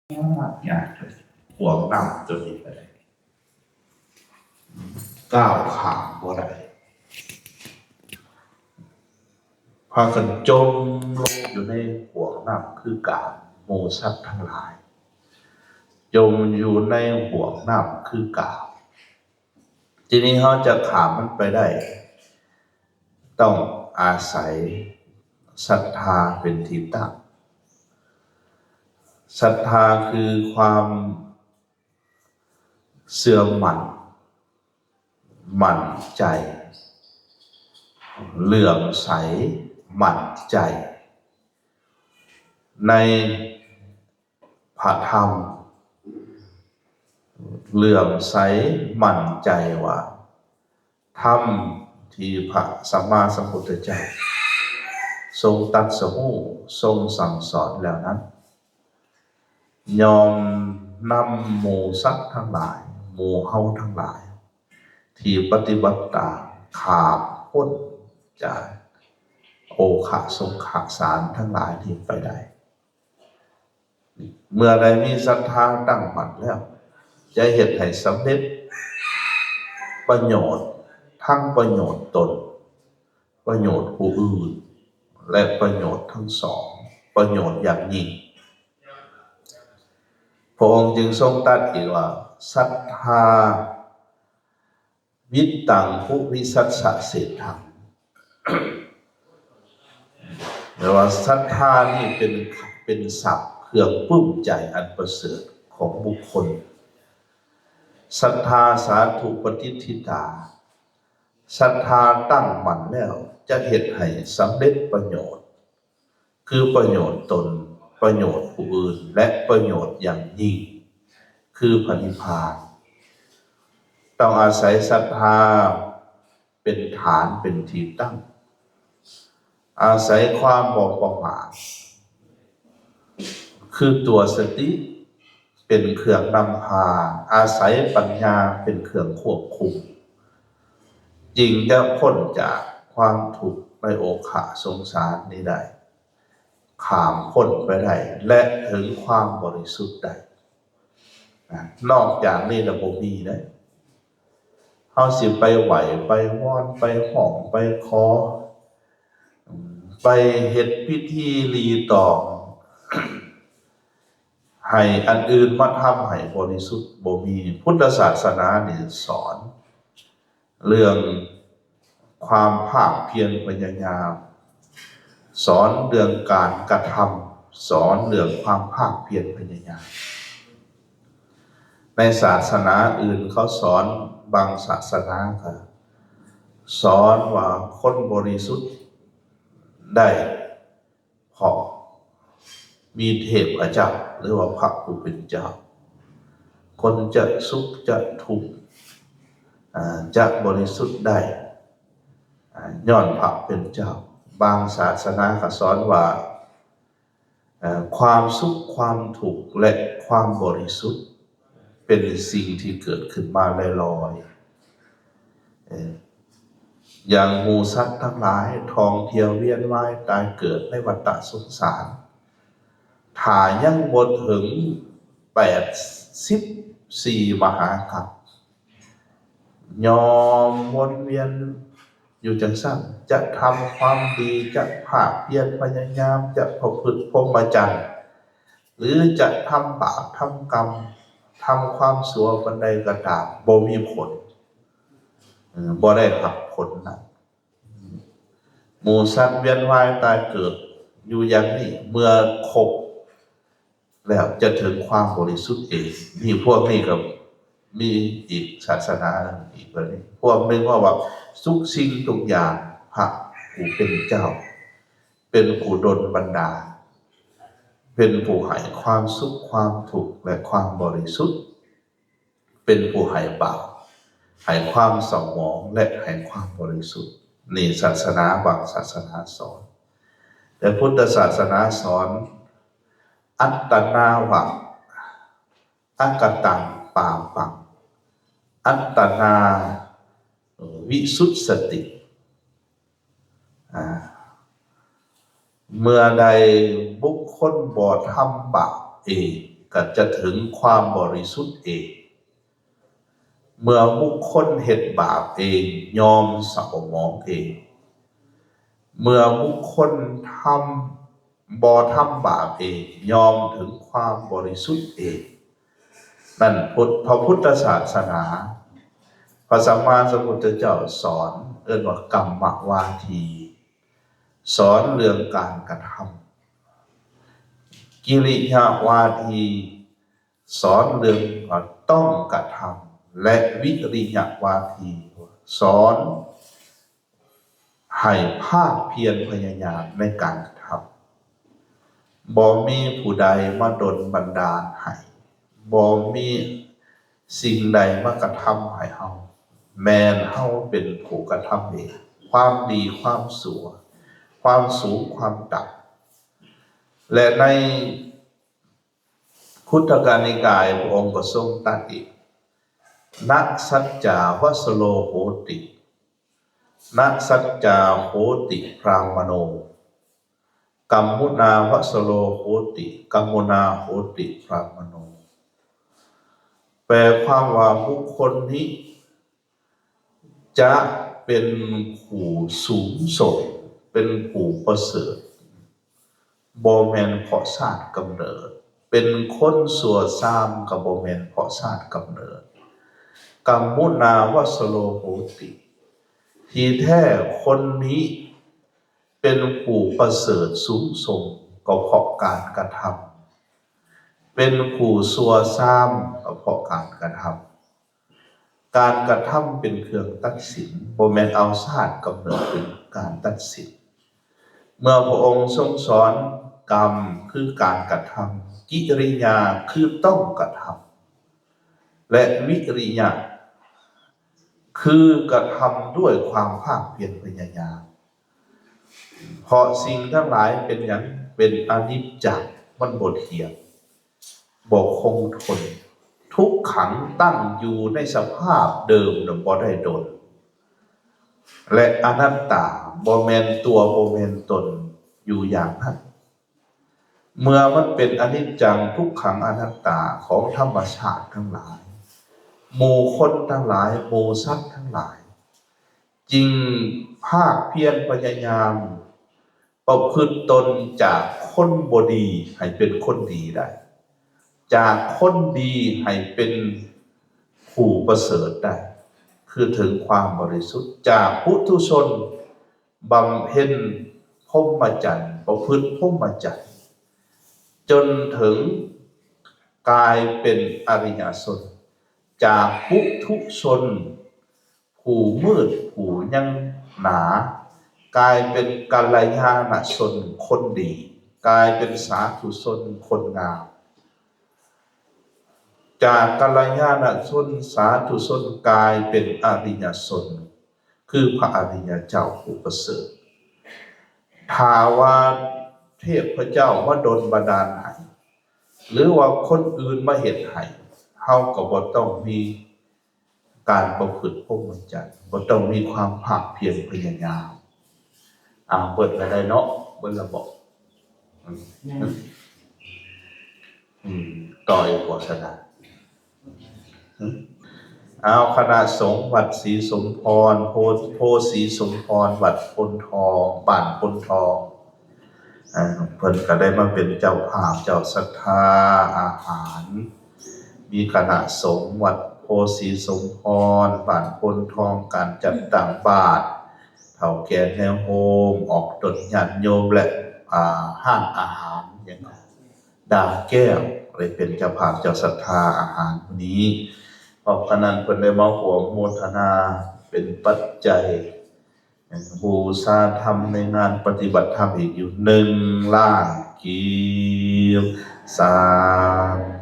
ຍາກ ຫ່ວງນ້ຳຕົວນີ້ກໍໄດ້ ກ້າວຂ້າມບໍ່ໄດ້ ພາກັນຈົມລົງຢູ່ໃນຫ່ວງນ້ຳຄືກາ ໝູສັດທັງຫຼາຍ ຈົມຢູ່ໃນຫ່ວງນ້ຳຄືກາ. ທີນີ້ເຮົາຈະຂ້າມມັນໄປໄດ້ ຕ້ອງອາໄສສັດທາເປັນທີ່ຕັ້ງ. ສັດທາຄືຄວາມເຊື່ອໝັ້ນ, ໝັ້ນໃຈ, ເຫຼື້ອມໃສ, ໝັ້ນໃຈໃນ ພະທຳ ເຫຼື້ອມໃສໝັ້ນໃຈວ່າ ທຳທີ່ພະສຳມາສຳພຸດທະເຈົ້າຊົງຕັດສະຮູ້ ຊົງສັ່ງສອນແລ້ວນັ້ນ ຍ່ອມນຳໝູສັດທັງຫຼາຍ, ໝູເຮົາທັງຫຼາຍ ທີ່ປະຕິບັດຕາມ ຂ້າມພົ້ນຈາກໂອຄະສົງຄະສານທັງຫຼາຍນີ້ໄປໄດ້. ເມື່ອໃດມີສັດທາຕັ້ງໝັ້ນແລ້ວ ຈະເຮັດໃຫ້ສຳເລັດປະໂຫຍດ ທັງປະໂຫຍດຕົນ, ປະໂຫຍດຜູ້ອື່ນ ແລະ ປະໂຫຍດທັງສອງ, ປະໂຫຍດຢ່າງຍິ່ງ. ພະອົງຈຶ່ງຊົງຕັດອີກວ່າ ສັດທາ ວິດຕັງ ປຸລິສັດສະເສດຖັງ ແປວ່າສັດທານີ້ເປັນ ເປັນສັບເຄື່ອງປຶ້ມໃຈອັນປະເສີດຂອງບຸກຄົນ. ສັດທາສາທຸປະຕິດຖິຕາ, ສັດທາຕັ້ງໝັ້ນແລ້ວຈະເຮັດໃຫ້ສຳເລັດປະໂຫຍດ ຄືປະໂຫຍດຕົນ, ປະໂຫຍດຜູ້ອື່ນ ແລະ ປະໂຫຍດຢ່າງຍິ່ງ ຄືພະນິບພານ. ຕ້ອງອາໄສສັດທາເປັນຖານ ເປັນທີ່ຕັ້ງ, ອາໄສຄວາມບໍ່ປະໝາດ ຄືຕົວສະຕິ ເປັນເຄື່ອງນຳພາ, ອາໄສປັນຍາເປັນເຄື່ອງຄວບຄຸມ, ຈຶ່ງຈະພົ້ນຈາກຄວາມທຸກໃນໂອຄະສົງສານນີ້ໄດ້, ຂ້າມພົ້ນໄປໄດ້ ແລະ ເຖິງຄວາມບໍລິສຸດໄດ້. ນອກຈາກນີ້ລະບໍ່ມີເດ້. ເຮົາຊິໄປໄຫວ້ ໄປວອນ ໄປຮ້ອງ ໄປຂໍ ໄປເຮັດພິທີຫຼີຕອງ ໃຫ້ອັນອື່ນມາທຳໃຫ້ບໍລິສຸດ ບໍ່ມີ. ພຸດທະສາສະໜານີ້ສອນເລື່ອງຄວາມພາກພຽນພະຍາຍາມ, ສອນເລື່ອງການກະທຳ, ສອນເລື່ອງຄວາມພາກພຽນພະຍາຍາມ. ໃນສາສະໜາອື່ນເຂົາສອນ, ບາງສາສະໜາກໍສອນວ່າຄົນບໍລິສຸດໄດ້ ເພາະມີເທບພະເຈົ້າ ຫຼືວ່າພະຜູ້ເປັນເຈົ້າ, ຄົນຈະສຸກຈະທຸກ ອາ ຈະບໍລິສຸດໄດ້ ອາ ຍ້ອນພະເປັນເຈົ້າ. ບາງສາສະໜາກໍສອນວ່າ ອາ ຄວາມສຸກ, ຄວາມທຸກ ແລະ ຄວາມບໍລິສຸດ ເປັນສິ່ງທີ່ເກີດຂຶ້ນມາລອຍໆ ເອີ ຢ່າງໝູສັດທັງຫຼາຍທ່ອງທ່ຽວວຽນວ່າຍຕາຍເກີດໃນວັດຕະສົງສານ ຖ້າຍັງບໍ່ເຖິງແປດສິບສີ່ມະຫາກັບ ຍ່ອມວົນວຽນຢູ່ຈັ່ງຊັ້ນ, ຈະທຳຄວາມດີ, ຈະພາກພຽນພະຍາຍາມ, ຈະປະພຶດພົມມະຈັນ ຫຼື ຈະທຳບາບທຳກຳ, ທຳຄວາມຊົ່ວປານໃດກໍຕາມ, ບໍ່ມີຜົນ, ເອີ ບໍ່ໄດ້ຮັບຜົນນັ້ນ. ໝູສັດວຽນວ່າຍຕາຍເກີດຢູ່ຢ່າງນີ້, ເມື່ອຄົບແລ້ວຈະເຖິງຄວາມບໍລິສຸດເອງ. ນີ້ ພວກນີ້ກໍມີອີກສາສະໜາໜຶ່ງອີກແບບນີ້. ພວກໜຶ່ງເວົ້າວ່າທຸກສິ່ງທຸກຢ່າງ ພະຜູ້ເປັນເຈົ້າ ເປັນຜູ້ດົນບັນດານ, ເປັນຜູ້ໃຫ້ຄວາມສຸກຄວາມທຸກ ແລະ ຄວາມບໍລິສຸດ, ເປັນຜູ້ໃຫ້ບາບ, ໃຫ້ຄວາມເສົ້າໝອງ ແລະ ໃຫ້ຄວາມບໍລິສຸດ. ນີ້ສາສະໜາບາງສາສະໜາສອນ, ແຕ່ພຸດທະສາສະໜາສອນ ອັດຕະນາວະ ອະກະຕັງ ປາປັງ ອັດຕະນາ ວິສຸດສະຕິ. ອາ ເມື່ອໃດບຸກຄົນບໍ່ທຳບາບເອງ, ກໍຈະເຖິງຄວາມບໍລິສຸດເອງ. ເມື່ອບຸກຄົນເຮັດບາບເອງ ຍ່ອມເສົ້າໝອງເອງ. ເມື່ອບຸກຄົນທຳ ບໍ່ທຳບາບເອງ ຍ່ອມເຖິງຄວາມບໍລິສຸດເອງ. ນັ້ນ ພຸດ ພະພຸດທະສາສະໜາ ພະສຳມາສຳພຸດທະເຈົ້າສອນ ເອີ້ນວ່າກຳມະວາທີ ສອນເລື່ອງການກະທຳ. ກິລິຍະວາທີ ສອນເລື່ອງວ່າຕ້ອງກະທຳ ແລະ ວິລິຍະວາທີ ສອນໃຫ້ພາກພຽນພະຍາຍາມໃນການກະທຳ. ບໍ່ມີຜູ້ໃດມາດົນບັນດານໃຫ້, ບໍ່ມີສິ່ງໃດມາກະທຳໃຫ້ເຮົາ, ແມ່ນເຮົາເປັນຜູ້ກະທຳເອງ, ຄວາມດີຄວາມຊົ່ວ, ຄວາມສູງຄວາມຕ່ຳ. ແລະ ໃນ ຄຸດທະກະນິກາຍ ພະອົງກໍຊົງຕັດອີກ, ນະສັດຈາວະສະໂລໂຫຕິ, ນະສັດຈາໂຫຕິພຣາມະໂນ, ກຳມຸນາວະສະໂລໂຫຕິ, ກຳມຸນາໂຫຕິພຣາມະໂນ. ແປຄວາມວ່າບຸກຄົນນີ້ ຈະເປັນຜູ້ສູງສົ່ງ, ເປັນຜູ້ປະເສີດ, ບໍ່ແມ່ນເພາະຊາດກຳເນີດ, ເປັນຄົນຊົ່ວຊາມກໍບໍ່ແມ່ນເພາະຊາດກຳເນີດ. ກຳມຸນາວະສະໂລໂຫຕິ, ທີ່ແທ້ຄົນນີ້ເປັນຜູ້ປະເສີດສູງສົ່ງກໍເພາະການກະທຳ, ເປັນຜູ້ຊົ່ວຊາມກໍເພາະການກະທຳ. ການກະທຳເປັນເຄື່ອງຕັດສິນ, ບໍ່ແມ່ນເອົາຊາດກຳເນີດເປັນການຕັດສິນ. ເມື່ອພະອົງຊົງສອນ ກຳ ຄືການກະທຳ, ກິລິຍາ ຄືຕ້ອງກະທຳ ແລະ ວິລິຍະ ຄືກະທຳດ້ວຍຄວາມພາກພຽນພະຍາຍາມ. ເພາະສິ່ງທັງຫຼາຍເປັນຫຍັງ? ເປັນອະນິດຈັງ, ມັນບໍ່ທ່ຽງ, ບໍ່ຄົງທົນ, ທຸກຂັງ, ຕັ້ງຢູ່ໃນສະພາບເດີມນະ ບໍ່ໄດ້ດົນ, ແລະ ອະນັດຕາ, ບໍ່ແມ່ນຕົວ, ບໍ່ແມ່ນຕົນ, ຢູ່ຢ່າງນັ້ນ. ເມື່ອມັນເປັນອະນິດຈັງ, ທຸກຂັງ, ອະນັດຕາຂອງທຳມະຊາດທັງຫຼາຍ, ໝູ່ຄົນທັງຫຼາຍ, ໝູ່ສັດທັງຫຼາຍ, ຈຶ່ງພາກພຽນພະຍາຍາມປະພຶດຕົນຈາກຄົນບໍ່ດີໃຫ້ເປັນຄົນດີໄດ້, ຈາກຄົນດີໃຫ້ເປັນຜູ້ປະເສີດໄດ້, ຄືເຖິງຄວາມບໍລິສຸດ, ຈາກປຸຖຸຊົນບຳເພັນພົມມະຈັນ, ປະພຶດພົມມະຈັນ, ຈົນເຖິງກາຍເປັນອະລິຍະຊົນ, ຈາກປຸຖຸຊົນ ຜູ້ມືດຜູ້ຍັງໜາ ກາຍເປັນກັນລະຍານະຊົນຄົນດີ, ກາຍເປັນສາທຸຊົນຄົນງາມ, ຈາກກັນລະຍານະຊົນສາທຸຊົນ ກາຍເປັນອະລິຍະຊົນ ຄືພະອະລິຍະເຈົ້າຜູ້ປະເສີດ. ຖ້າວ່າເທບພະເຈົ້າມາດົນບັນດານໃຫ້ ຫຼືວ່າຄົນອື່ນມາເຮັດໃຫ້, ເຮົາກໍບໍ່ຕ້ອງມີ ການປະພຶດພົມມະຈັນ ບໍ່ຕ້ອງມີຄວາມພາກພຽນພະຍາຍາມ. ອ່າ ເບິດແລ້ວໄດ໋ເນາະ? ເບິດແລ້ວບໍ? ອືມ ອືມ ຕໍ່ອີກບໍ່ຊັ້ນນະ? ອືມ ເອົາ ຄະນະສົງວັດສີສົມພອນ ໂພ ໂພສີສົມພອນ ວັດໂພນທອງ ບ້ານໂພນທອງ ອ່າ ເພິ່ນກໍໄດ້ມາເປັນເຈົ້າພາບເຈົ້າສັດທາອາຫານ, ມີຄະນະສົງວັດໂພສີສົມພອນ ບ້ານໂພນທອງ ການຈັດຕັ້ງບາດ, ເຖົ້າແກ່ແນວໂຮມ, ອອກຕົນຍາດໂຍມ ແລະ ອ່າ ຮ້ານອາຫານຫຍັງ ດາແກ້ວ ໄດ້ເປັນເຈົ້າພາບເຈົ້າສັດທາອາຫານມື້ນີ້. ເພາະສະນັ້ນ ເພິ່ນໄດ້ມາຮ່ວມໂມທະນາເປັນປັດໄຈ ບູຊາທຳໃນງານປະຕິບັດທຳອີກຢູ່ໜຶ່ງລ້ານກີບ. ສາ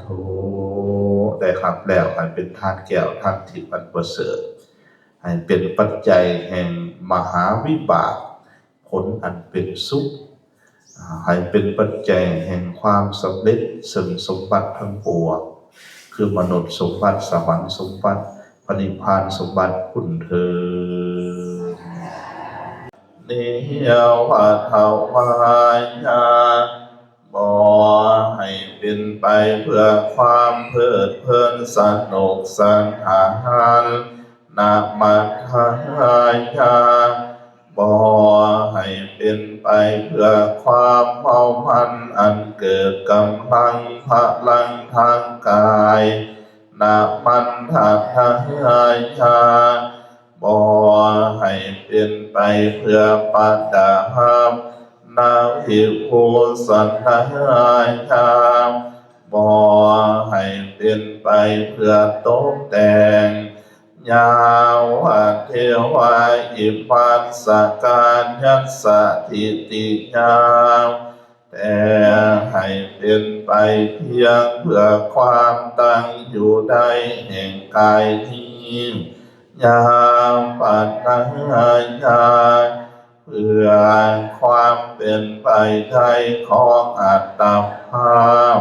ທຸ. ໄດ້ຮັບແລ້ວໃຫ້ເປັນທານແກ້ວທານທິບອັນປະເສີດ, ໃຫ້ເປັນປັດໄຈແຫ່ງມະຫາວິບາກ ຜົນອັນເປັນສຸກ, ໃຫ້ເປັນປັດໄຈແຫ່ງຄວາມສຳເລັດເຊິ່ງສົມບັດທັງປວງ ຄືມະນຸດສົມບັດ, ສະຫວັນສົມບັດ, ພະນິບພານສົມບັດພຸ້ນເທີ້ນ. ນີ້ວາດຖະວາຍຍາ ບໍ່ໃຫ້ເປັນໄປເພື່ອຄວາມເພີດເພີນສະໜຸກສະໜານ ນະມັດທາຍາ ບໍ່ໃຫ້ເປັນໄປເພື່ອຄວາມເມົາມັນອັນເກີດກຳລັງພະລັງທາງກາຍ ນະມັດທາຍາ ບໍ່ໃຫ້ເປັນໄປເພື່ອປະດັບ ນະວິພູສະນາຍາ ບໍ່ໃຫ້ເປັນໄປເພື່ອຕົກແຕ່ງ ຍາວະເທວາ ອິມັດສະກາຍັດສະທິຕິຍາ ແຕ່ໃຫ້ເປັນໄປພຽງເພື່ອຄວາມຕັ້ງຢູ່ໄດ້ແຫ່ງກາຍນີ້ ຍາປັດນາຍາ ເພື່ອຄວາມເປັນໄປໄດ້ຂອງອັດຕະພາບ